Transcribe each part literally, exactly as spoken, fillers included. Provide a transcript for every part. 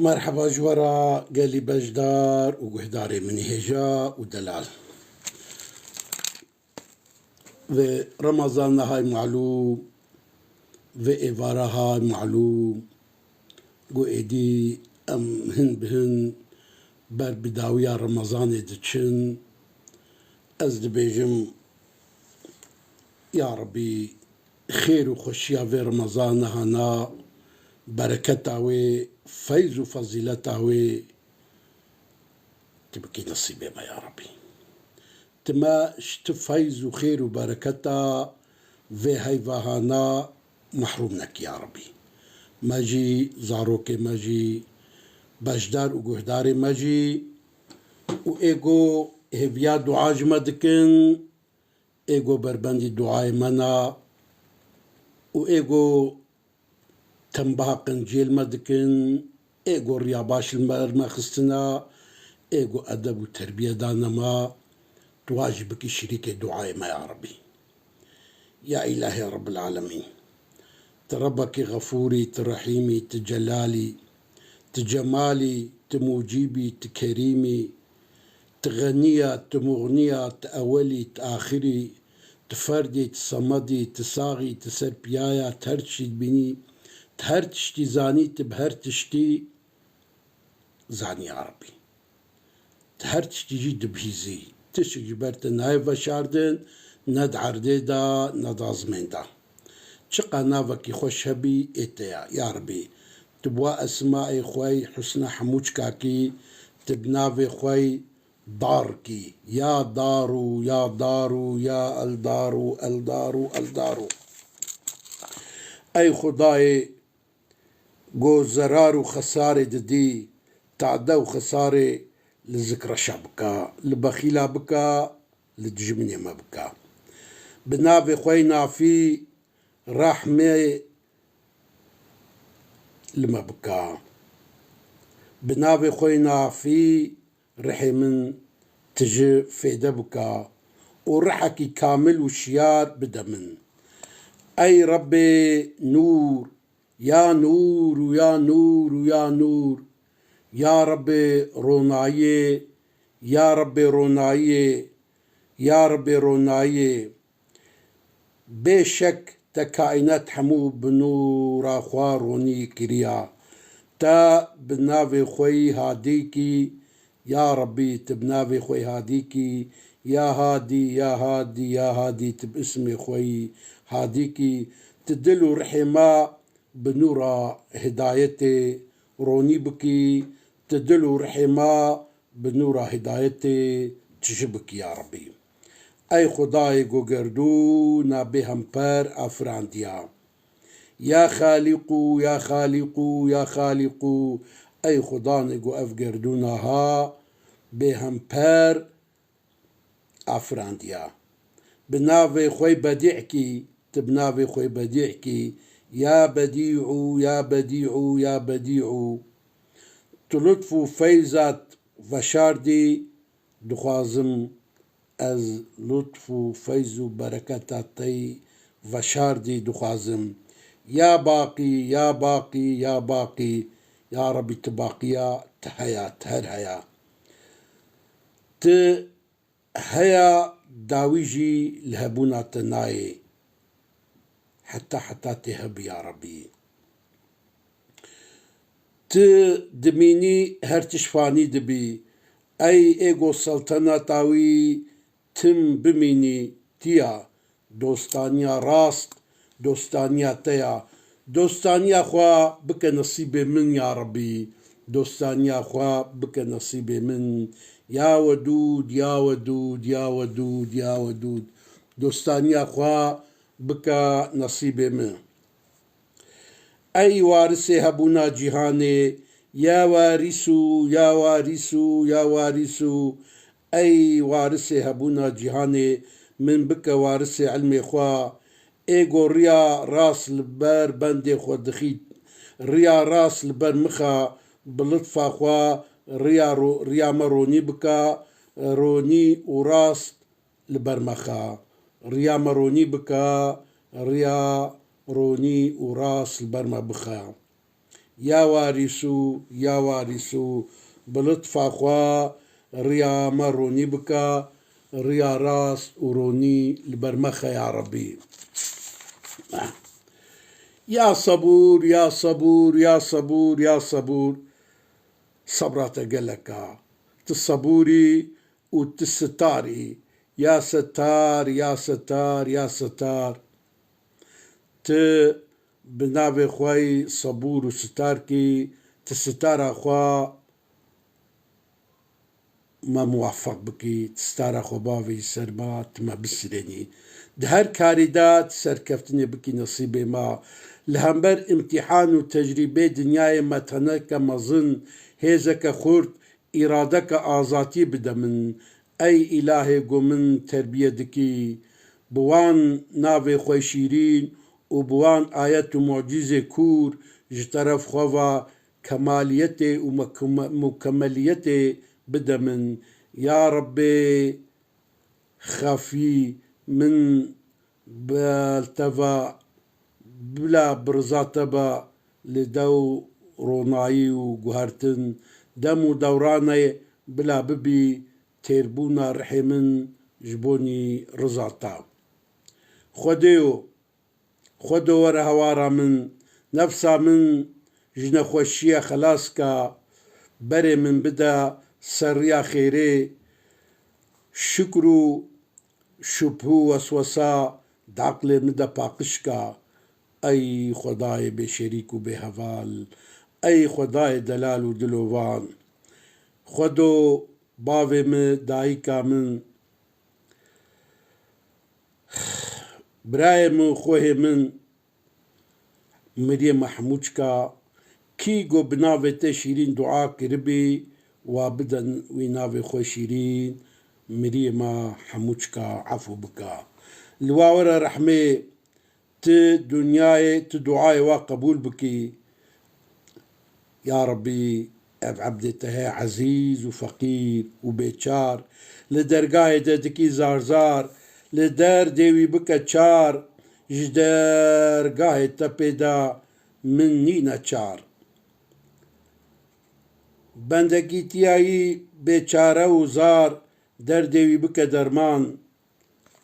Merheba ji we re gelî beşdar û guhdarê min hêja û delal. Vê Remezan nehay malûm, vê êvara hay malûm, ku êdî em hin bi hin ber bi dawiya Remezanê diçin. Ez dibêjim, ya Rebî, xêr û xweşiya vê Remezan nehana, bereketa wê, feyz û fezîleta wê tu bikî nesîbê me ya Rebî. Tu me ji tu feyz û xêr û bereketa vê heyva hana mehrûm nekî ya Rebî. Me jî, zarokê me jî, beşdar û guhdarê me jî û ê ku hêviya dua ji me dikin, ê ku berbendî duayê me ne û ê ku tembaha qenciyê li me dikin, ê ku riya baş li ber me xistine, ê ku edeb û terbiye dane me, tu wa jî bikî şirîkê duayê me ya Rebî. Ya Îlahê Rebbil Alemîn. Tu Rebekî Xefûrî, tu Rehîmî, tu Celalî, tu Cemalî, tu Mucîbî, tu Kerîmî, tu Xenî ya, tu Muxnî ya, tu Ewelî, tu Axirî, tu Ferdî, tu Semedî, tu Saxî, tu Serpiyaya, tu her tiştî dibînî, tu her tiştî zanî, tu bi her tiştî zanî ya Rebî. Tu her tiştî jî dibihîzî. Tiştik ji ber te nayê veşardin, ne di erdê de, ne di azmên de. Çiqa navekî xweş hebî, ê te ya, ya Rebî. Tu bi wa esmaê xwe yî husna hemû çikakî, tu bi navê xwe yî dar kî. Ya Daru, ya Daru, ya El Daru, El Daru, El Daru. Ey Xwedayê, ku zerar û xesarê didî, tade û xesarê li zikreşa bika, li bexîla bika, li dijminê me bika. Bi navê xwe yî nafî rehmê li me bika. Bi navê xwe yî nafî rihê min tiji fêde bika û rihekî kamil û şiyar bide min. Ey Rebbê Nûr, ya Nûr û ya Nûr û ya Nûr, ya Rebbê Ronayiyê, ya Rebbê Ronayiyê, ya Rebbê Ronayiyê. Bê şek te kaînat hemû bi nûra xwe ronî kiriya. Te bi navê xwe yî hadî kî, ya Rebbî, tu bi navê xwe yî hadî kî, ya Hadî, ya Hadî, ya Hadî, tu bi ismê xwe yî hadî kî, tu dil û rihê me bi nûra hidayetê ronî bikî, tu dil û rihê me bi nûra hidayetê tije bikî ya Rebbî. Ey Xwedayê ku gerdûna bêhemper afirandiya. Ya Xalîqû, ya Xalîqû, ya Xalîqû, ey Xudanê ku ev gerdûna ha bêhemper afirandiya. Bi navê xwe yî Bedî kî, tu bi navê xwe yî Bedî kî, ya Bedîû, ya Bedîû, ya Bedîû. Tu lutf û feyzat veşardî, dixwazim ez lutf û feyz û bereketa te yî veşardî dixwazim. Ya Baqî, ya Baqî, ya Baqî, ya Rebbî tu baqiya, tu heya, tu her heya. Tu heya dawî jî li hebûna te nayê. Heta heta tê hebî ya Rebbî. Tu dimînî her tişt fanî dibî. Ey ê ku selteneta wî tim bimînî, tiya dostaniya rast, dostaniya te ya. Dostaniya xwe bike nesîbê min ya Rebbî. Dostaniya xwe bike nesîbê min. Ya Wedûd, ya Wedûd, ya Wedûd, ya Wedûd. Dostaniya xwe bike nesîbê min. Ey warisê hebûna cîhanê, ya warîsû, ya warîsû, ya warîsû, ey warisê hebûna cîhanê, min bike warisê ilmê xwe, ê ku riya rast li ber bendê xwe dixît, riya rast li ber mixa, bi lutfa xwe riya ro-, riya me ronî bike, ronî û rast li ber me xe. Riya me ronî bike, riya ronî û rast li ber me bixe. Ya warîsû, ya warîsû, bi lutfa xwe riya me ronî bike, riya rast û ronî li ber me xe ya Rebî. Ya sebûr, ya sebûr, ya sebûr, ya sebûr. Sebra te gelek a. Tu sebûr î û tu sitar î. Ya Setar, ya Setar, ya Setar. Tu bi navê xwe yî sebûr û sitar kî, tu sitara xwe me muwefeq bikî, tu sitara xwe bavêjî ser me, tu me bisirênî. Di her karî de tu serkeftinê bikî nesîbê me. Li hember îmtîhan û tecrîbê dinyayê me teneke mezin, hêzeke xurt, îradeke azatiyê bide min. Ey Îlahê ku min terbiye dikî, bi wan navê xwe şîrîn û bi wan ayet û mucîzê kûr ji teref xwe ve kemaliyetê û mukeme-, mukemeliyetê bide min. Ya Rebbê, xefî min bi te ve, bila bi riza te be li dew ronayî û guhertin, dem û dewranê bila bibî têrbûna rihê min ji bonî riza te. Xwedêyo, Xwedo were hewara min, nefsa min ji nexweşiyê xelas ke, berê min bide ser riya xêrê, şikr û şubh û weswesa di eqlê min de paqij ke. Ey Xwedayê bêşerîk û bêheval, ey Xwedayê delal û dilovan, Xwedo bavê min, dayika min, birayê min, xwehê min, miriyê me hemû çika, kî ku bi navê te şîrîn dua kiribî, wa bidin wî navê xwe şîrîn, miriyê me hemû çika efû bika. Li wa were rehmê, tu dinyayê, tu duayê wa qebûl bikî. Ya Rebbî, ev ebdê te heye ezîz û feqîr û bêçar, li dergahê te dikî zarzar, li derdê wî bike çar, ji dergahê te pê de min nîne çar. Bendekîtiya yî bêçare û zar, derdê wî bike derman.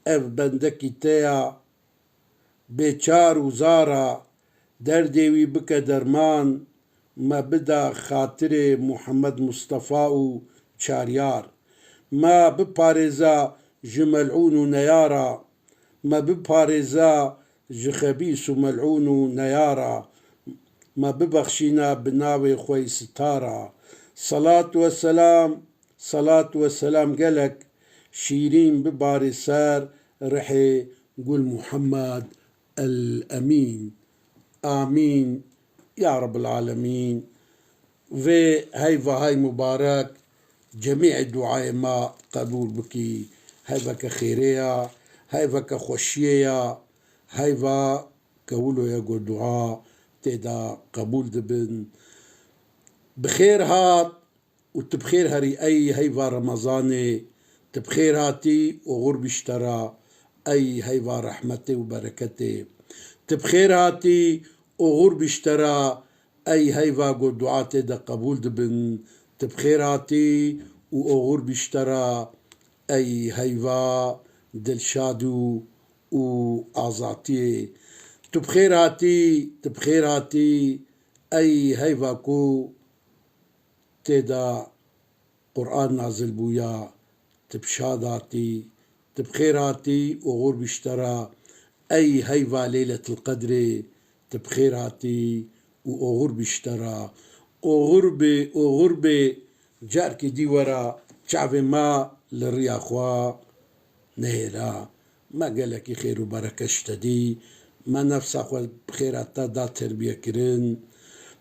Ev bendekî te ya bêçar û zar a, derdê wî bike derman, me bida xatirê Muhammed Mustafa û çaryar. Me biparêza ji melûn û neyara, me biparêza ji xebîs û melûn û neyara, me bibexşîne bi navê xwe yî sitara. Selat we selam, Selat we selam gelek şîrîn bibarê ser rihê Gul Muhammed El Emîn. Amîn ya Rebbil Alemîn. Vê heyva hey mubarek cemî duayê me qebûl bikî. Heyveke xêrê ya, heyveke xweşiyê ya, heyva ke wilo ye ku dua tê de qebûl dibin. Bi xêr hat. Û tu bi xêr herî ey heyva Remezanê, tu bi xêr hatî, oxir bî ji te re ey heyva rehmetê û bereketê. Tu bi xêr hatî, oxir bî ji te re ey heyva ku dua tê de qebûl dibin. Tu bi xêr hatî û oxir bî ji te re ey heyva dilşad û, û azatiyê. Tu bi xêr hatî, tu bi xêr hatî ey heyva ku tê de Quran nazil bûya, tu bi şad hatî, tu bi xêr hatî, oxir bî ji te re ey heyva Leyletil Qedrê, tu bi xêr hatî û oxir bî ji te re. Oxir bê, oxir bê, carkê dî were çavê me li riya xwe nehêla. Me gelekî xêr û bereket ji te dî. Me nefsa xwe bi xêra te da terbiye kirin.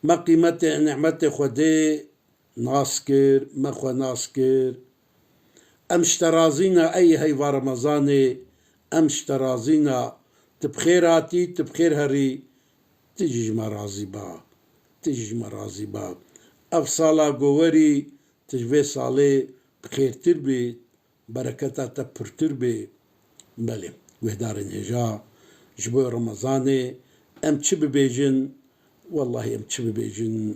Me qîmetê nîmetê Xwedê nas kir, me xwe nas kir. Em ji te razî ne ey heyva Remezanê, em ji te razî ne. Tu bi xêr hatî, tu bi xêr herî. Tu jî ji me razî ba. Tu jî ji me razî ba. Ev sala ku werî, tu ji vê salê bi xêrtir bî, bereketa te pirtir bê. Belê, guhdarên hêja, ji bo Remezanê em çi bibêjin? Wellahî em çi bibêjin,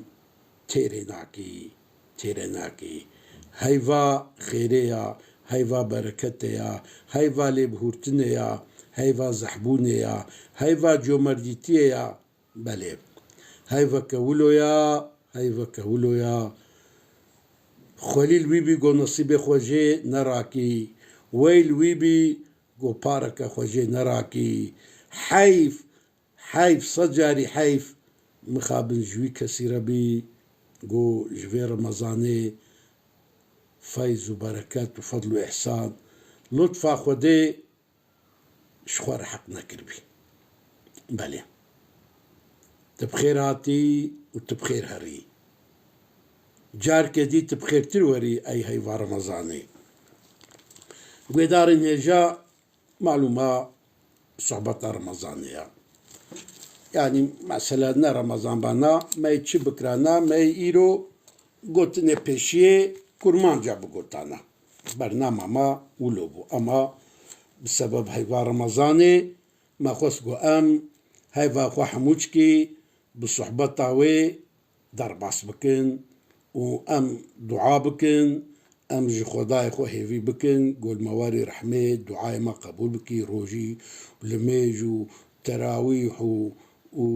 têrê nakî, têrê nakî. Heyva xêrê ya, heyva bereketê ya, heyva lêbihurtinê ya, heyva zehbûnê ya, heyva comerdîtiyê ya. Belê. Heyveke wilo ya, heyveke wilo ya. Xwelî li wî bî go nesîbê xwe jê nerakî. Wey li wî bî go pareke xwe jê nerakî. Heyf, heyf, sed carî heyf. Mixabin ji wî kesî re bî go ji vê Remezanê feyz û bereket û fedl û îhsan, lutfa Xwedê ji xwe re heq nekiribî. Belê. Tu bi xêr hatî û tu bi xêr herî. Carke dî tu bi xêrtir werî ey heyva Remezanê. Guhdarên hêja, malûm e, sohbeta Remezanê ye. Yanî, mesela ne Remezan bana, me yê çi bikirana, me yê îro gotinê pêşiyê kurmanca bigotana. Bernama me wilo bû. Ema bi sebeb heyva Remezanê me xwest ku em heyva xwe hemûçkî bi sohbeta wê derbas bikin û em dua bikin, em ji Xwedayê xwe hêvî bikin, ku li me werî rehmê, duayê me qebûl bikî, rojî, limêj û terawîh û, û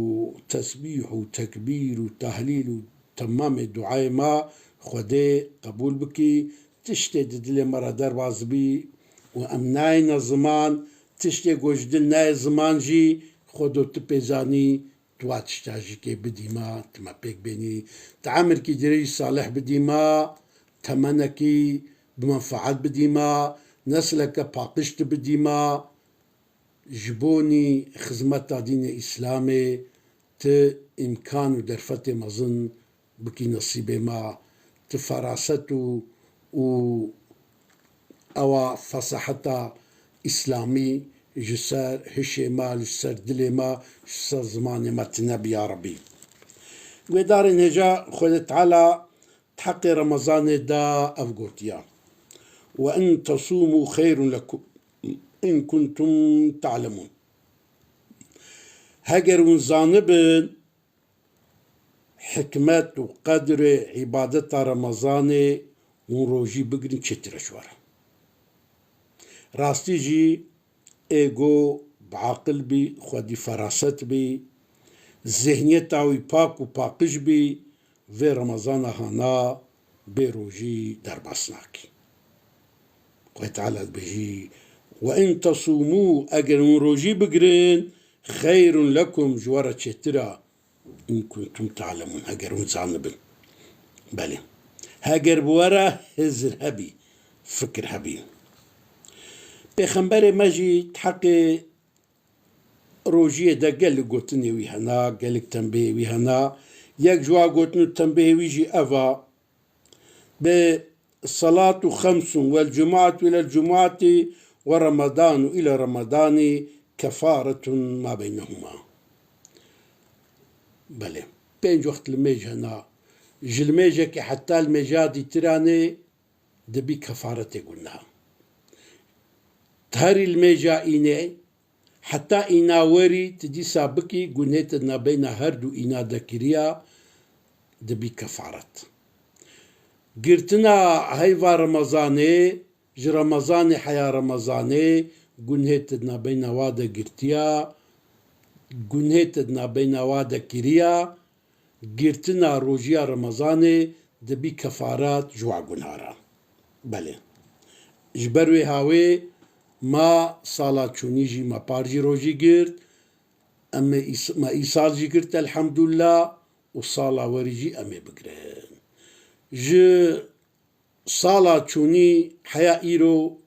tesbîh û tekbîr û tehlîl û temamê duayê me Xwedê qebûl bikî, tiştê di dilê me re derbas bî û em nayêne ziman, tiştê ku ji dil nayê ziman jî, Xwedo tu pê zanî, tu wa tişta jî kê bidî me, tu me pêk bênî, tu emirkî dirêj salih bidî me, temenekî bi menfaet bidî me, nesleke paqij tu bidî me, ji bonî xizmeta dînê Îslamê tu îmkan û derfetê mezin bikî nesîbê me, tu feraset û, û ewa fesaheta Îslamî ji ser hişê me, ji ser dilê me, ji ser zimanê me tine bi ya Rebî. Guhdarên hêja, Xwedê Teala di heqê Remezanê de ev gotiya: "Ve in tesûmû xeyrun lekum in kuntum ta'lemûn." Heger hûn zanibin, hikmet û qedrê îbadeta Remezanê hûn rojî bigirin çêtir e ji we re. Rastî jî ê go bi aqil bî, xwedî feraset bî, zihniyeta wî pak û paqij bî, vê Remezana hana bê rojî derbas nakî. Xwedê Teala dibêjî: "Ve in tesûmû", eger hûn rojî bigirin, "xeyrun lekum", ji we re çêtir e. "In kuntum ta'lemûn", heger hûn zanibin. Belê. Heger bi we re hizir hebî, fikir hebî. Pêxemberê me jî di heqê rojiyê de gelek gotinê wî hena, gelek tembihê wî hena. Yek ji wa gotin û tembihê wî jî ev a: "Bi salatu xemsun wel cumuatu ilel cumuati ve Ramadanu ile Ramadani kefaretun ma beynehuma." Belê. Pênc wext limêj hena. Ji limêjekê heta limêja dîtiranê dibî kefaretê guneha. Terî limêja înê, heta îna werî tu dîsa bikî, gunhê te nabeyna her du îna de kiriya, dibî kefaret. Girtina heyva Remezanê, ji Remezanê heya Remezanê, gunhê te nabeyna wa de girtiya, gunhê te nabeyna wa de kiriya, girtina rojiya Remezanê dibî kefaret ji wa gunha re. Belê. Ji ber wê hawê ma sala çûnî jî me par jî rojî girt. Em ê îs-, me îsal jî girt, elhamdulillah, û sala werî jî em ê bigirin. Ji sala çûnî heya îro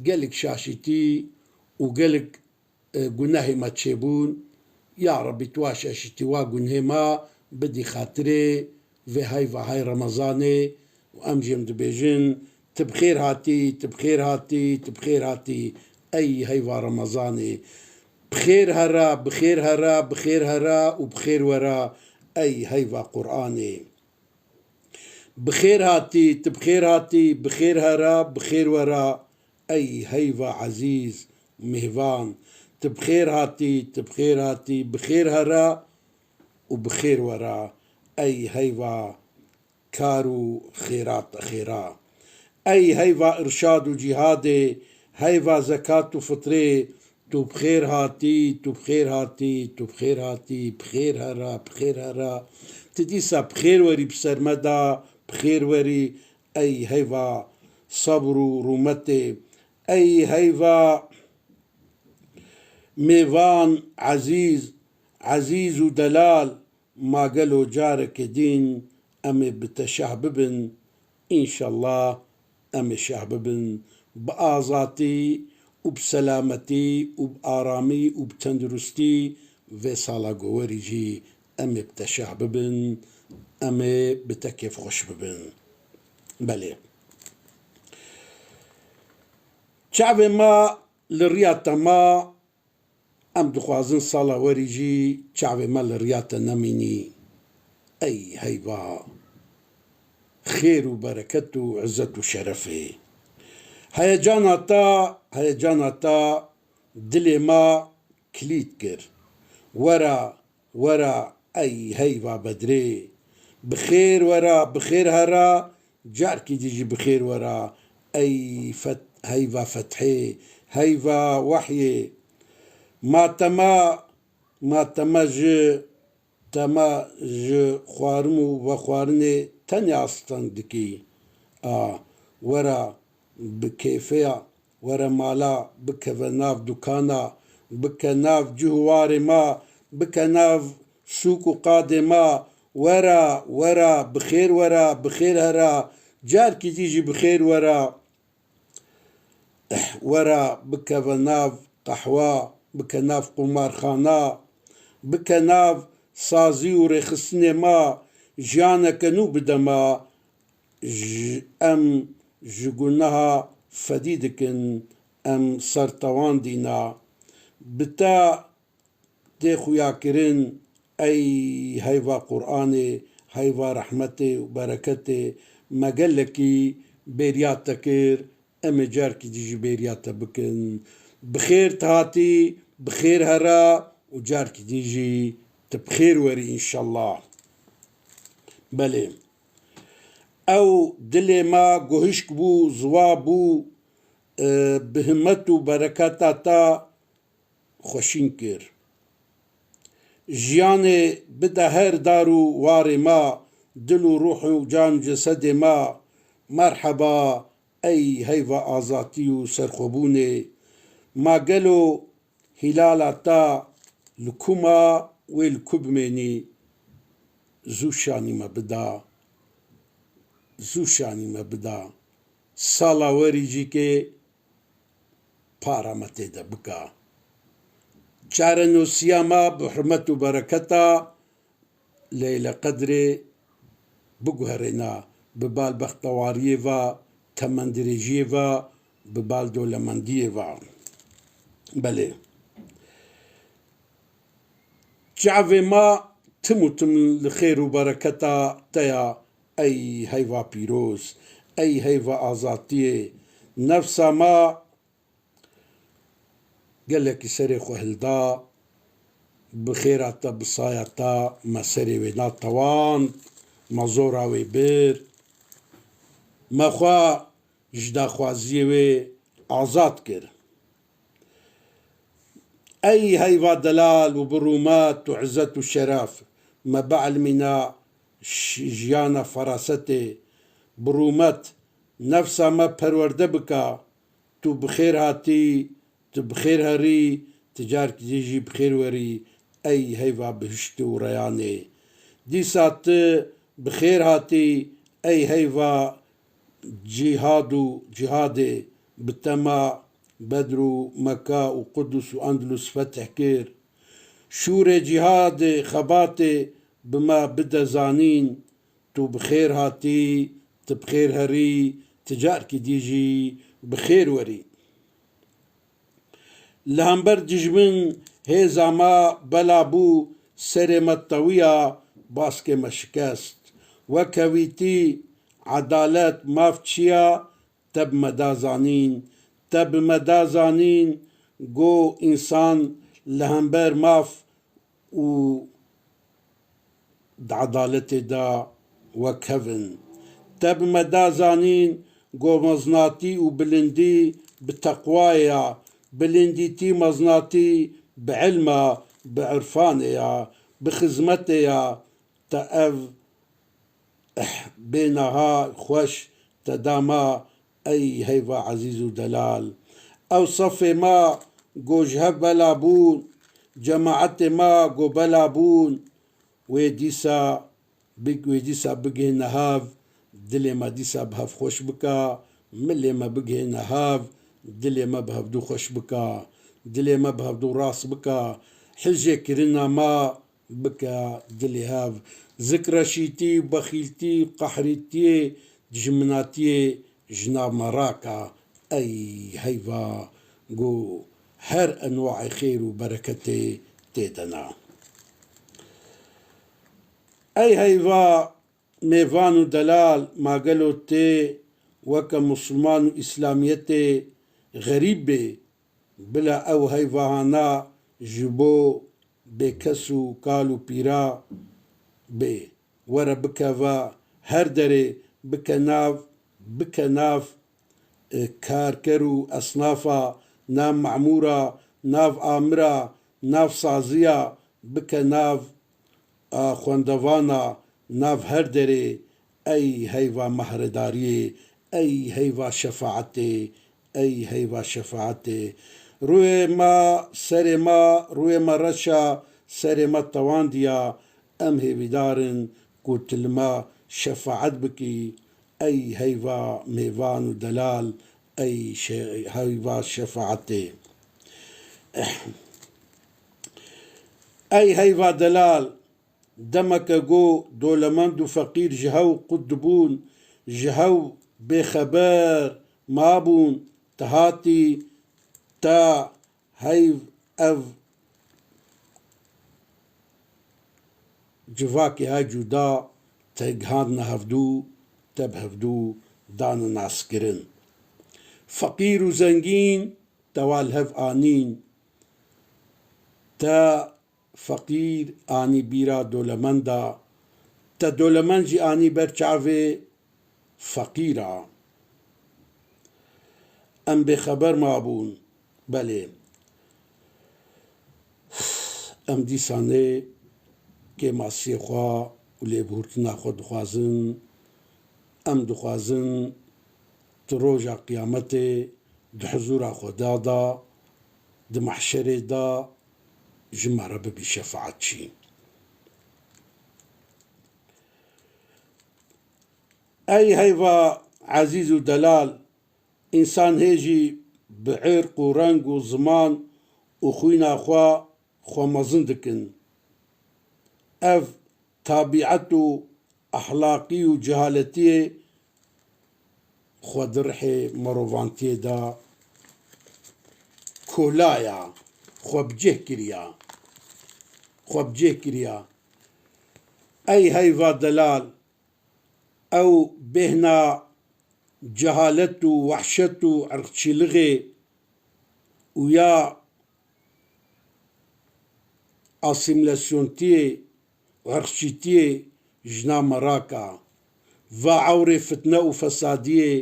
gelek şaşîtî û gelek e, gunehê me çêbûn. Ya Rebî, tu wa şaşîtî wa gunhê me bidî xatirê vê heyva hey Remezanê û em jî em dibêjin: "Tu bi xêr hatî, tu bi xêr hatî, tu bi xêr hatî, ey heyva Remezanê. Bi xêr here, bi xêr here, bi xêr here û bi xêr were, ey heyva Qur'anê." Bi xêr hatî, tu bi xêr hatî, bi xêr here, bi xêr were, ey heyva ezîz, mêvan. Tu bi xêr hatî, tu bi xêr hatî, bi xêr here, û bi xêr were, ey heyva kar û xêrat xêra. Ey heyva irşad û cîhadê, heyva zekat û fitrê, tu bi xêr hatî, tu bi xêr hatî, tu bi xêr hatî, bi xêr here, bi xêr here. Tu dîsa bi xêr werî bi ser me de, bi xêr werî, ey heyva sebr û rûmetê, ey heyva mêvan ezîz, ezîz û delal, ma gelo careke din em ê bi te şeh bibin? Înşallah em ê şeh bibin. Bi azatî û bi selametî û bi aramî û bi tenduristî vê sala ku werî jî em ê bi te şeh bibin, em ê bi te kêfxweş bibin. Belê. Çavê me li riya te ma, em dixwazin sala werî jî çavê me li riya te nemînî. Ey heyva xêr û bereket û izzet û şerefê. Heyecana te, heyecana te dilê me kilît kir. Were, were, ey heyva Bedrê. Bi xêr were, bi xêr here, carkî dî jî bi xêr were. Ey fet-, heyva Fethê, heyva Wehyê. Ma te me, ma te me ji te me ji xwarin û vexwarinê tenê asteng dikî. A, were bi kêfeya, were mala, bikeve nav dukana, bike nav cih û warê me, bike nav sûk û qadê me, were, were, bi xêr were, bi xêr here, carkî dî jî bi xêr were. Were bikeve nav qehwa, bike nav qumarxana, bike nav sazî û rêxistinê me, jiyaneke nû bide me. Ji, em ji guneha fedî dikin, em ser tawan dîna. Bi te tê xuyakirin, ey heyva Qur'anê, heyva rehmetê û bereketê, me gelekî bêriya te kir, em ê carkî dî jî bêriya te bikin. Bi xêr tu hatî, bi xêr here û carkî dî jî tu bi xêr werî înşallah. Belê. Ew dilê me guhişk bû, ziwa bû, e, bi himmet û bereketa te xweşîn kir. Jiyanê bide her dar û warê me, dil û ruh û can û cesedê me. Merheba, ey heyva azatî û serxwebûnê. Ma gelo hîlala te li ku ma, wê li ku bimênî? Zû şanî me bida, zû şanî me bida. Sala werî jî kê para me tê de bika. Çarenosiya me bi hurmet û bereketa Leyle Qedrê biguherêna, bi bal bextewariyê ve, temendirêjiyê ve, bi bal dolemendiyê ve. Belê. Çavê me tim û tim li xêr û bereketa te ya, ey heyva pîroz, ey heyva azatiyê. Nefsa me gelekî serê xwe hilda, bi xêra te, bi saya te, me serê wê na tewand, me zora wê bir, me xwe ji daxwaziyê wê azad kir. Ey heyva delal û bi rûmet û izzet û şeref, me bielmîna ş-, jiyana ferasetê, bi rûmet nefsa me perwerde bika, tu bi xêr hatî, tu bi xêr herî, tu carkî dî jî bi xêr werî, ey heyva bihiştê û reyanê. Dîsa tu bi xêr hatî, ey heyva cîhad û cîhadê, bi te me Bedr û Meka û Qudus û Endlus fetih kir. Şûrê cîhadê, xebatê bi me bide zanîn, tu bi xêr hatî, tu bi xêr herî, tu carkî dî jî bi xêr werî. Li hember dijmin hêza me bela bû, serê me tewiya, baskê me şikest. Wekevîtî, edalet, maf çi ya, te bi me da zanîn. Te bi me da zanîn, go însan li hember maf û di edaletê de wek hev in. Te bi me da zanîn ku mezinatî û bilindî bi teqwayê ya, bilindîtî mezinatî bi ilm a, bi irfanê ya, bi xizmetê ya, te ev bêneha xweş te da me, ey heyva ezîz û delal. Ew sefê me ku ji hev bela bûn, cemaetê me ku bela bûn, wê dîsa big-, wê dîsa bigihîne hev, dilê me dîsa bi hev xweş bike, milê me bigihîne hev, dilê me bi hevdû xweş bike, dilê me bi hevdû rast bike, hijêkirina me bike dilê hev. Zik reşîtî û bexîltî û qehrîtiyê, dijminatiyê ji nav me rake. Ey heyva ku her enwaê xêr û bereketê tê de ne. Ey heyva mêvan û delal, ma gelo tê weke Musulman û Îslamiyetê xerîb bê? Bila ew heyvahana ji bo bêkes û kal û pîra bê. Were bikeve her derê, bike nav, bike nav, e, karker û esnafa, nav memûra, nav amira, nav saziya, bike nav a xwendevana, nav her derê, ey heyva mehredariyê, ey heyva şefaetê, ey heyva şefaetê. Rûyê me, serê me, rûyê me reş e, serê me tewandiya, em hêvîdar in ku tu li me şefaet bikî, ey heyva mêvan û delal, ey şe-, heyva şefaetê. Ey heyva delal, demeke ku dolemend û feqîr ji hew qut dibûn, ji hew bêxeber mabûn, te hatî, te heyv ev civakê hay cuda te gihandine hevdû, te bi hevdû dane naskirin. Feqîr û zengîn te wa li hev anîn. Te feqîr anî bîra dolemenda, te dolemend jî anî ber çavê feqîra. Em bêxeber mabûn. Belê. Em dîsanê kêmasiyê xwe û lêbihurtina xwe dixwazin. Em dixwazin di roja qiyametê di huzûra Xweda de, di mehşerê de ji me re bibî şefaetçî. Ey heyva ezîz û delal, însan hê jî bi irq û reng û ziman û xwîna xwe xwe mezin dikin. Ev tabîet û ehlaqî û cehaletiyê xwe di rihê mirovantiyê de kola ya, xwe bi cih kiriya, xwe bi cih kiriya. Ey heyva delal, ew bêhna cehalet û wehşet û irqçîlixê û ya asîmîlasyontiyê û irqçîtiyê ji nav me rake. Va ewrê fitne û fesadiyê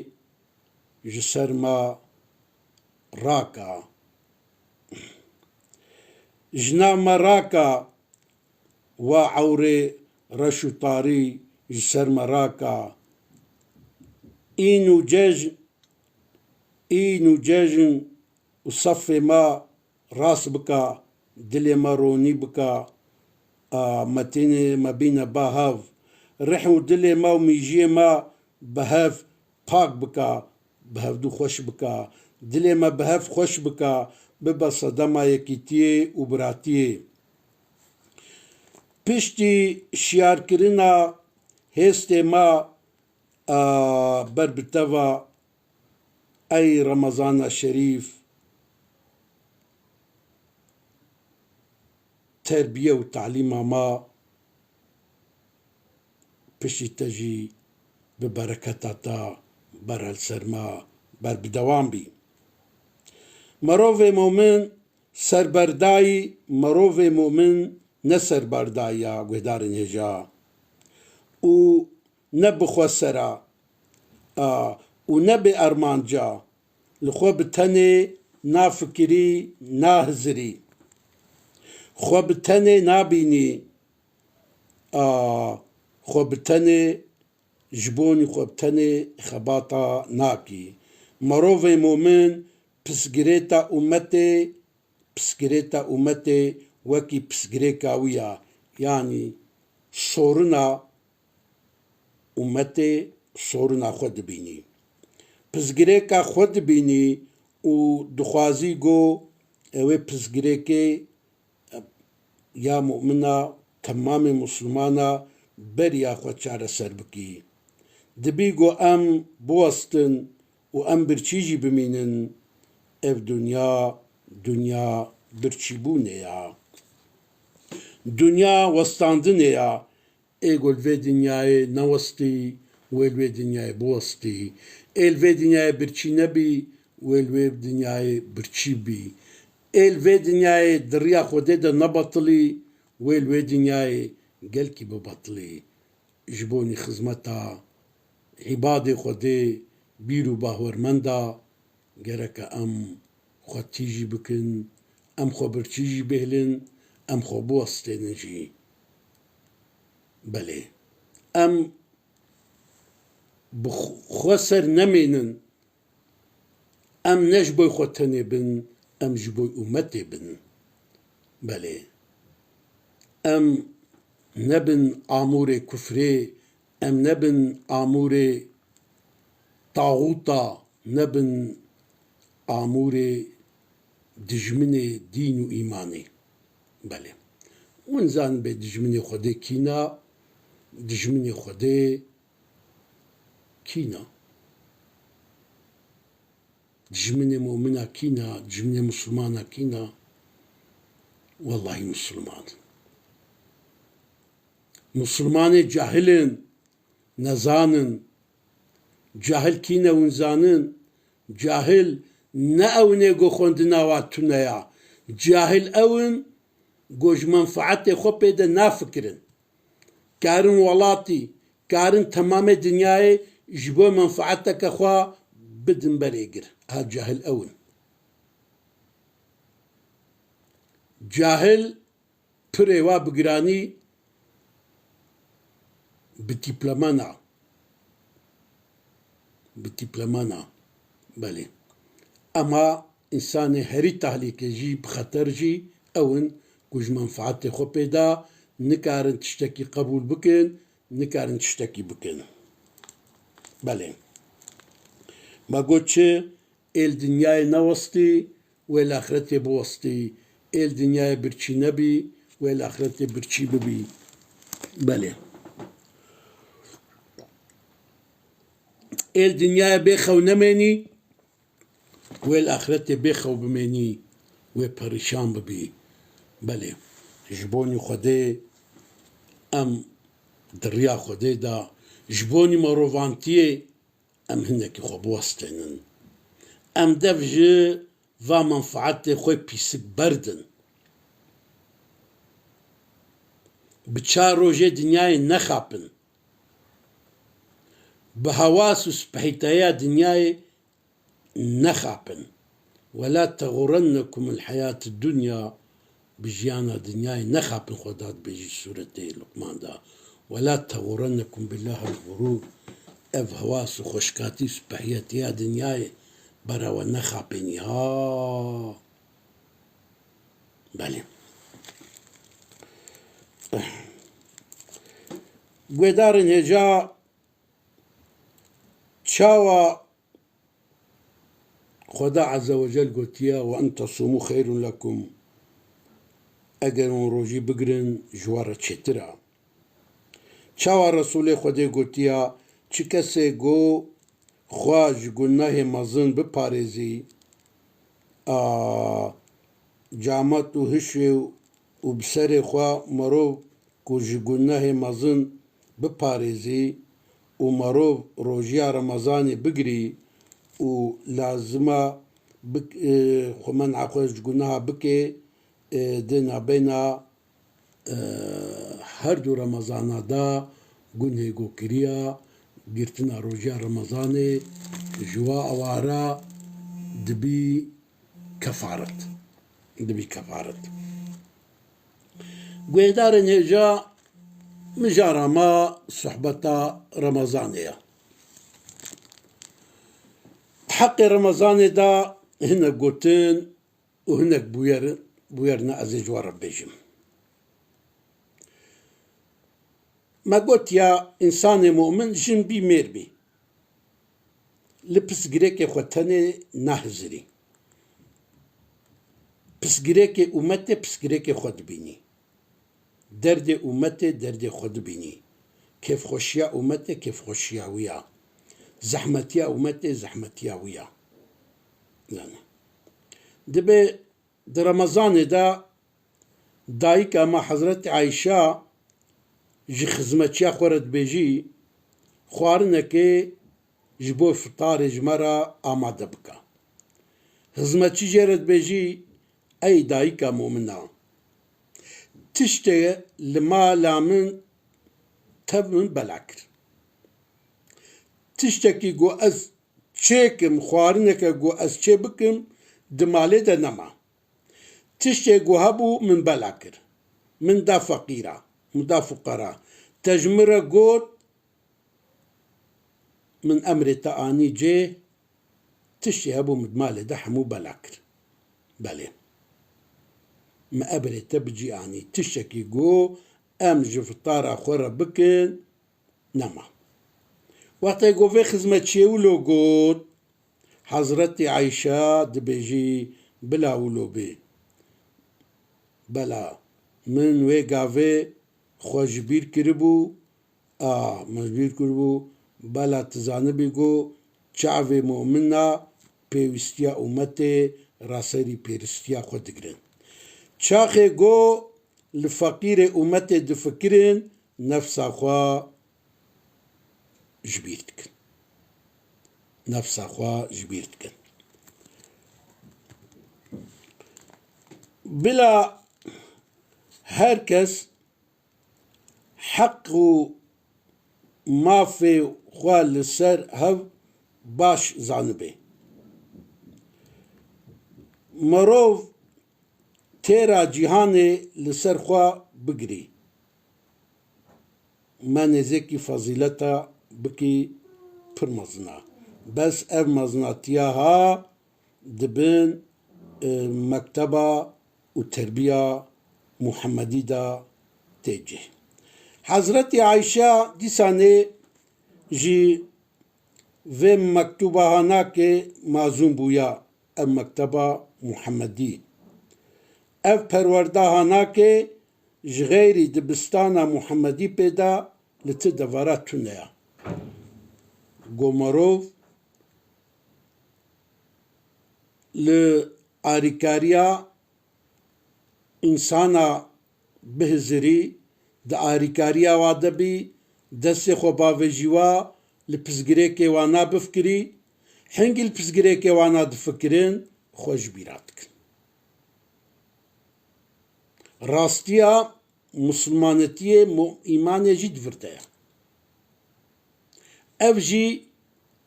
ji ser me rake. Ji nav me rake, va ewrê reş û tarî ji ser me rake. În û cejn, în û cejn û sefê me rast bike, dilê me ronî bike, a, me têne me bîne ba hev. Rih û dilê me û mîjiyê me bi hev pak bike, bi hevdû xweş bike. Dilê me bi hev xweş bike, bibe sedema yekîtiyê û biratiyê. Piştî şiyarkirina hêstê me, a, ber bi te ve, ey Remezana Şerîf, terbiye û talîma me piştî te jî bi bereketa te bere li ser me ber bi dewam bî. Mirovê momin serberdayî, mirovê momin ne serberdayî ya guhdarên hêja. û ne bi xwesera, a, û ne bi ermanca, li xwe bi tenê nafikirî, nahizirî. Xwe bi tenê nabînî, a, xwe bi tenê, ji bonî xwe bi tenê xebata nakî. Merovê momin pisgirêta umetê, pisgirêta umetê wekî pisgirêka wî ya, yanî sorina umetê sorina xwe dibînî. Pisgirêka xwe dibînî û dixwazî ku ew ê pisgirêkê ya mumina, temamê misilmana beriya xwe çareser bikî. Dibî ku em biwestin û em birçî jî bimînin, ev dinya, dinya birçîbûnê ya. Dinya westandinê ya. Ê ku li vê dinyayê newestî, wê li vê dinyayê biwestî. Ê li vê dinyayê birçî nebî, wê li vê dinyayê birçî bî. Ê li vê dinyayê di riya Xwedê de nebetilî, wê li vê dinyayê gelkî bibetilî. Ji bonî xizmeta îbadê Xwedê, bîr û bawermenda, gereke em xwe tîjî bikin, em xwe birçî jî bihêlin, em xwe biwestênin jî. Belê, em bi xwe ser nemênin, em ne ji bo xwe tenê bin, em ji bo umetê bin. Belê, em nebin amûrê kufrê, em nebin amûrê taxûta, nebin amûrê dijminê dîn û îmanê. Belê. Hûn zanin bê dijminê Xwedê kîna, dijminê Xwedê kîna. Dijminê mumina kîna, dijminê misilmana kîna? Wellahî misilman. Misilmanê cahil in, nezanin. Cahil kî ne hûn zanin? Cahil ne ew in ê ku xwendina wan tune ya. Cahil ew in ku ji menfaetê xwe pê de nafikirin. Karin welatî, karin temamê dinyayê ji bo menfaeteke xwe bidin berê gir. Ha cahil ew in. Cahil pirê wa bi giranî bi dîploma na. Bi dîploma na. Belê. Ema însanê herî tehlîke jî, bi xeter jî ew in ku ji menfaetê xwe pê de nikarin tiştekî qebûl bikin, nikarin tiştekî bikin. Belê. Me got çi? Ê li dinyayê newestî, wê li axretê biwestî. Ê li dinyayê birçî nebî, wê li axretê birçî bibî. Belê. Ê li dinyayê bê xew nemênî, wê li axretê bê xew bimênî, wê perîşan bibî. Belê. Ji bonî Xwedê em di riya Xwedê de, ji bonî merovantiyê em hinekî xwe biwestênin. Em dev ji va menfaetê xwe pîsik berdin. Bi çar rojê dinyayê nexapin. Bi hewas û spehîteya dinyayê nexapin. Wela teğurennekumul hayatid dunya, bi jiyana dinyayê nexapin, Xweda dibêjî sûretê Luqman de. Wela teğurennekum billahil ğurur. Ev hewas û xweşkatî û spehiyetiya dinyayê bera we nexapênî ha. Belê. Guhdarên hêja, çawa Xweda Azze ve Cel gotiye, "Ve en tesûmû xeyrun lekum." Eger hûn rojî bigirin, ji we re çêtir e. Çawa Resûlê Xwedê gotiye, çi kesê ku xwe ji gunehê mezin biparêzî, a, camat û hişê û bi serê xwe merov ku ji gunehê mezin biparêzî û merov rojiya Remezanê bigirî û lazima bik-, e, xwe men'a xwe ji guneha bike, e, dê nabeyna, e, her du Remezana de Gunhê ku kiriya girtina rojiya Remezanê ji wa awara dibî kefaret. Dibî kefaret. Guhêdarên hêja, mijara me sohbeta Remezanê ye. Heqê Remezanê de hinek gotin û hinek bûyer, bûyer ne ez ê ji we re bêjim. Me gotiya, însanê mumin jin bî mêr bî. Li pisgirêkê xwe tenê nahizirî. Pisgirêkê umetê pisgirêkê xwe dibînî. Derdê umetê derdê xwe dibînî. Kêfxweşiya umetê kêfxweşiya wî ya. Zehmetiya umetê zehmetiya wî ya. Yani, dibe di Remezanê de dayika me Hezretî Ayşe ji xizmetçiya xwe re dibêjî, xwarinekê ji bo fitarê ji me re amade bike. Xizmetçî jê re dibêjî, ey dayika mumina, tiştê li mala min tev min bela kir. Tiştekî ku ez çêkim, xwarineke ku ez çê bikim, di malê de nema. Tiştê ku hebû min bela kir. Min da feqîra, min da fuqera. Te ji min re got, min emrê te anî cê, tiştê hebû min di malê de hemû bela kir. Belê. Min emrê te bi cî anî. Tiştekî ku em ji fitara xwe re bikin, nema. Wextê ku vê xizmetçiyê wilo got, Hezretî Eyşe dibêjî, bila wilo bê. Bela, min wê gavê xwe ji bîr kiribû, a, min ji bîr kiribû, bela tu zanibî ku çavê mumina pêwîstiya umetê raserî pêristiya xwe digirin. Çaxê ku li feqîrê umetê difikirin, nefsa xwe ji bîr dikin. Nefsa xwe ji bîr dikin. Bila her kes heq û mafê xwe li ser hev baş zanibe. Mirov têra cîhanê li ser xwe bigirî. Me nêzêkî fezîleta bikî pir mezin a. Bes ev mezinatiya ha di bin, e, mekteba û terbiya Muhemmedî de tê cih. Hezretî Ayşe dîsanê ji vê mektûba hanakê mazûn bûya, ev mekteba Muhemmedî. Ev perwerda hanakê ji xeyrî dibistana Muhemmedî pê de li ti devera tune ya. Ku mirov li arîkariya însana bihizirî, di arîkariya wa de bî, destê xwe bavêjî wa, li pirsgirêkê wana bifikirî, hingî li pirsgirêkê wana difikirin, xwe ji bîra dikin. Rastiya Musulmanetiyê mo-, îmanê jî di vir de ye. Ev jî,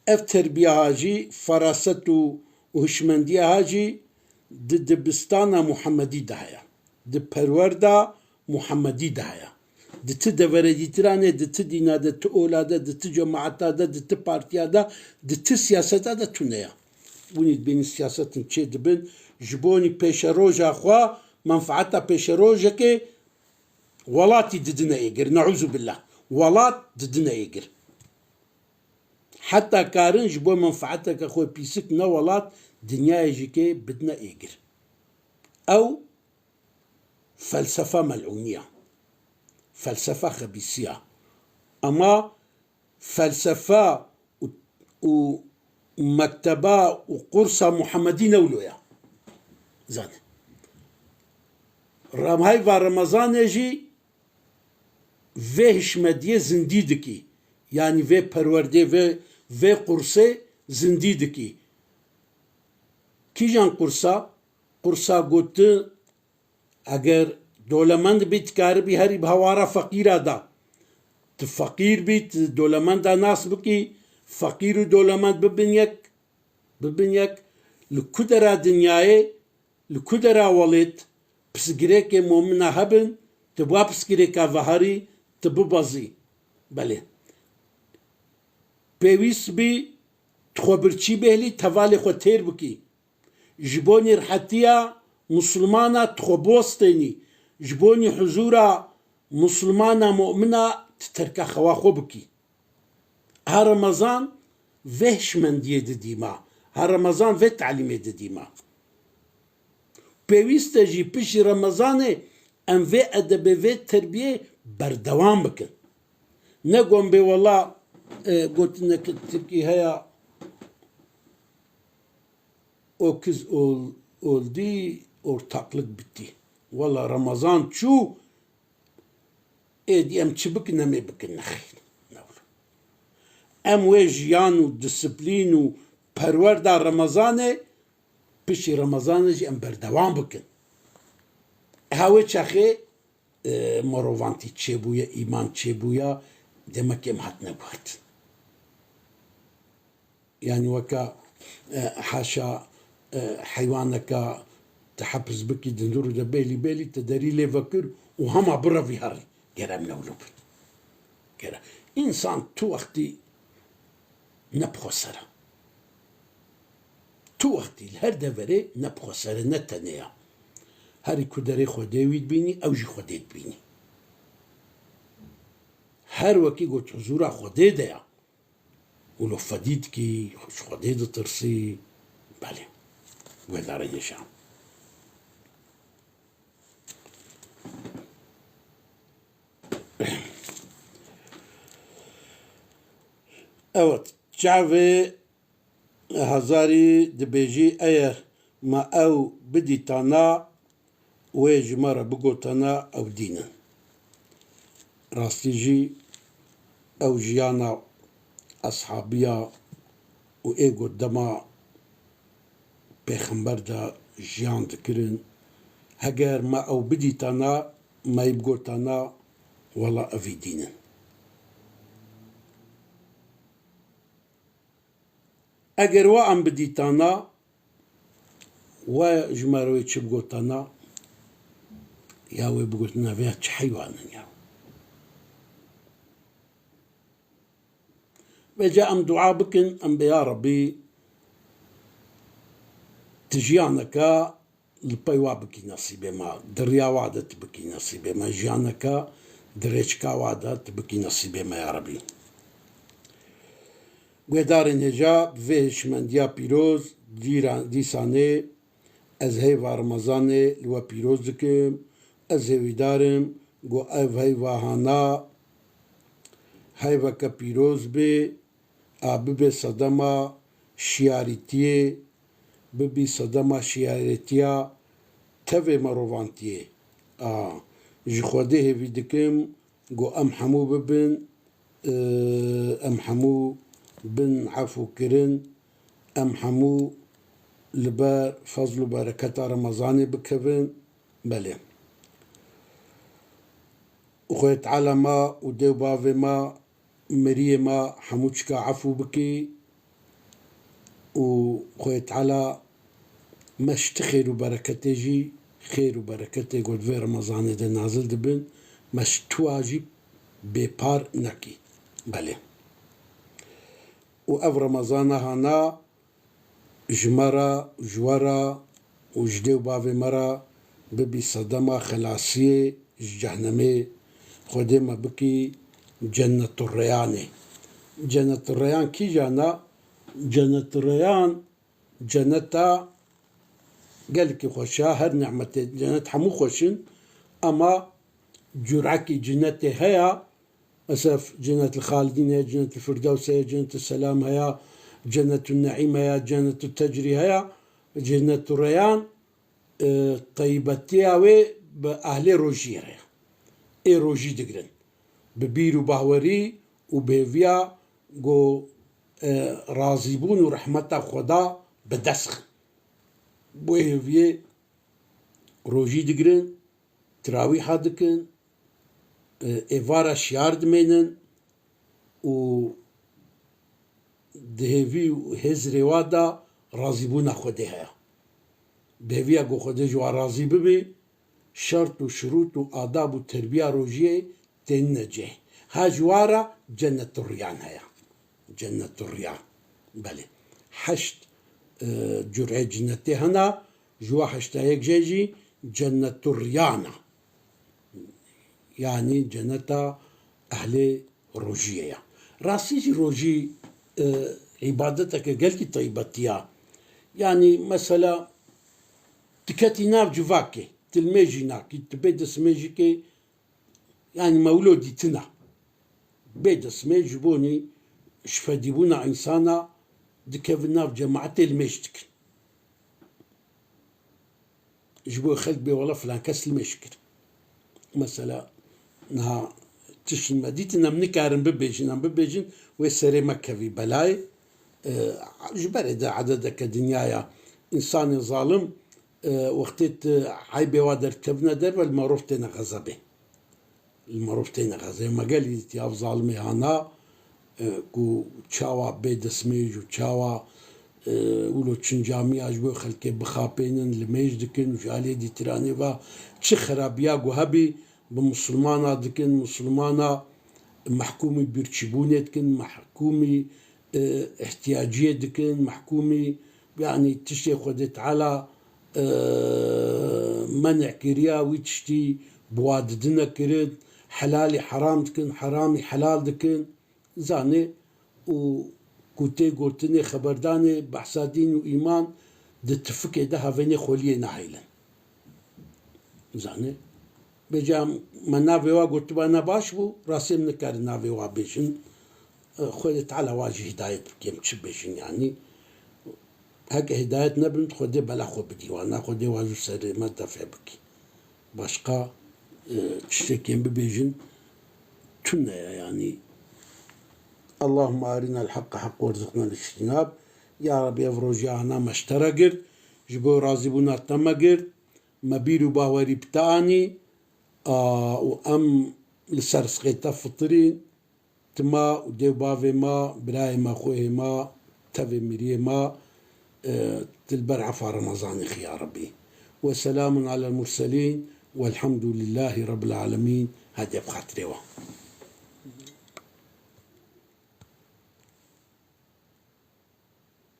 ev terbiya ha jî, feraset û, û hişmendiya ha jî di dibistana Muhemmedî de heye. Di perwerda Muhemmedî de heye. Di ti deverê dîtiranê, di ti dîna de, ti ola de, di ti cemaeta de, di ti partiya de, di ti siyaseta de tune ye. Hûnî dibînin siyasetin çê dibin, ji bonî pêşeroja xwe, menfaeta pêşerojekê welatî didine êgir. Neûzubillah. Welat didine êgir. Heta karin ji bo menfaeteke xwe pîsik ne welat, dinyayê jî kê bidine êgir. Ew felsefa melûniya. Felsefa xebîsiya. Ama felsefa û, û mekteba û qursa Muhemmedî ne wilo ya. Zane. Remhayva Remezanê jî vê hişmediyê zindî dikî. Yanî vê perwerdê, vê, vê qursê zindî dikî. Kîjan qursa? Qursa gotin, eger dolemend bî, dikaribî herî bi hawara feqîra da. Tu feqîr bî, tu dolemenda nas bikî, feqîr û dolemend bibin yek, bibin yek. Li ku dera dinyayê, li ku dera welêt, pirsgirêkê momina hebin, tu bi wa pirsgirêka veharî, tu bibezî. Belê. Pêwîst bî, tu xwe birçî bêhlî, tevalê xwe têr bikî. Ji bonî rihetiya Musulmana tu xwe bostênî. Ji bonî huzûra Musulmana mu'mina tu terka xewa xwe bikî. Her Remezan vê hişmendiyê didî me. Her Remezan vê talîmê didî me. Pêwîst e jî piştî Remezanê em vê edebê, vê terbiyê berdewam bikin. Ne gon bê wela, e, gotineke tirkî heye, o kız ol-, oldu, ortaklık bitti. Wela Remezan çû, êdî em çi bikin, em ê bikin nexêr. Ne wilo. Em wê jiyan û disiplîn û perwerda Remezanê, piştî Remezanê jî em berdewam bikin. Ha wê çaxê, e, mirovantî çêbûye, îman çêbûye, demek em hatine guhertin. Yanî weke, e, haşa, e, heywaneke te hepis bikî di hundirû de bêlî bêlî te derî lê vekir û hema birevî herî. Ger em ne wilo bin. Ger însan tu wextî ne bi xwe ser e. Tu wextî li her deverê ne bi xwe ser e, ne tenê ye. Herî ku derê Xwedê wî dibînî, ew jî Xwedê dibînî. Her wekî got huzûra Xwedê de ye. Wilo fedî dikî, ji Xwedê ditirsî. Belê. Guhdarên hêja. Evet, çavê hezarî dibêjî, eyer me ew bidîtana, wê ji me re bigotana, ew dîn in. Rastî jî ew jiyana eshabiya û ê got dema pêxember de jiyan dikirin. Heger me ew bidîtana, me yî bigotana, wela evî dîn in. Eger we em bidîtana, we ji me re wê çi bigotana, ya wê bigotana, vê ya çi heywan in ya. Vêca em dua bikin, em bê ya Rebî, tu jiyaneke li pey wa bikî nesîbê me, di riya wa de tu bikî nesîbê me, jiyaneke di rêçika wa de tu bikî nesîbê me ya Rebî. Guhdarên hêja, bi vê hişmendiya pîroz, dîra-, dîsanê ez heyva Remezanê li we pîroz dikim. Ez hêvîdar im ku ev heyva hana heyveke pîroz bê, a bibe sedema şiyarîtiyê, bibî sedema şiyarîtiya tevê mirovantiyê. A, ji Xwedê hêvî dikim ku em hemû bibin, e, em hemû bin efû kirin, em hemû li ber fezl û bereketa Remezanê bikevin. Belê. Xwedê Teala me û dê û bavê me, miriyê me hemû çika efû bikî û Xwedê Teala me ji ti xêr û bereketê jî, xêr û bereketê ku di vê Remezanê de nazil dibin, me ji tu wa jî bêpar nekî. Belê. Û ev Remezana hana ji me re, ji we re û ji dê û bavê me re bibî sedema xelasiyê ji cehnemê. Xwedê me bikî Cenneturreyanê. Cenneturreyan kîjan e? Cenneturreyan ceneta gelekî xweş e, her nîmetê cennet hemû xweş in, ema curekî cenetê heye, Mesela Cennetul Halidîn heye, Cennetul Firdews heye, Cennetul Selam heye, Cennetul Neîm heye, Cennetul Tecrî heye, Cennetul Reyan, e, taybetiya wê bi ehlê rojiyê re ye. Ê rojî digirin. Bi bîr û bahwerî û bi hêviya ku, e, razîbûn û rehmeta Xweda bi dest xin. Bo hêviyê rojî digirin, tirawîha dikin, e, êvara şiyar dimênin, û di hêvî û hêzrê wa de razîbûna Xwedê heye. Bi hêviya ku Xwedê ji wa razî bibe, şert û şirût û adab û terbiya rojiyê tênine cih. Ha ji wa re cenneturriyan heye. Cenneturriyan. Belê. Heşt, e, curê cinnetê hene, ji wa heşta yek jê jî cenneturriyan e. Yanî cenneta ehlê rojiyê ye. Rastî jî rojî, e, îbadeteke gelkî taybetî ye. Yanî mesela tu ketî nav civakê, tu li mêjî nakî, tu bê destmêjikê, yanî mewlo dîtina. Bê destmêj ji bonî ji fedîbûna însana dikevin nav cemaetê li mêj dikin. Ji bo xelk bê wela filan kes li mêj kir. Mesela niha tişt me dîtin em nikarin bibêjin, em bibêjin wê serê me kevî belayê. E, ji berê de ededeke dinyaya însanê zalim, e, wextê tu eybê wa derkevine derve li merov têne xezebê. Li merov têne xezebê. Me gelî dîtiye ev zalimê hana, e, ku çawa bê destmêj û çawa, e, wilo çincamiya ji bo xelkê bixapênin, li mêj dikin û ji aliyê dîtiranê ve çi xerabiya ku hebî bi misilmana dikin, misilmana mehkûmî birçîbûnê dikin, mehkûmî, e, ihtiyaciyê dikin, mehkûmî, yanî tiştê Xwedê Teala, e, menê kiriya wî tiştî bi wa didine kirin, helalî heram dikin, heramî helal dikin. Zanê û ku tê gotinê xeberdanê behsa dîn û îman di tifikê de havênê xweliyê nahêlin. Zanê. Bêje em, me navê wa gotiba ne baş bû, rastî em nikarin navê wa bêjin. E, Xwedê Teala wa jî hidayet bike, em çi bêjin yanî. Heke hidayet nebin, Xwedê bela xwe bidî wana, Xwedê wa ji serê me defe bikî. Başqa, e, tiştekên bibêjin tune ye yanî. اللهم أرنا الحق حقا وارزقنا الاجتناب. Ya Rabî, ev rojiya hana me ji te re girt, ji bo razîbûna te me girt, me bîr û bawerî bi te anî, a, û em li ser rizqê te fitirîn, tima û dê û bavê me, birayê me, xwehê me, tevê miriyê me, e, tu li ber efa Remezanê xî ya Rebî. وسلام على المرسلين والحمد لله رب العالمين. Hede bi xatirê we.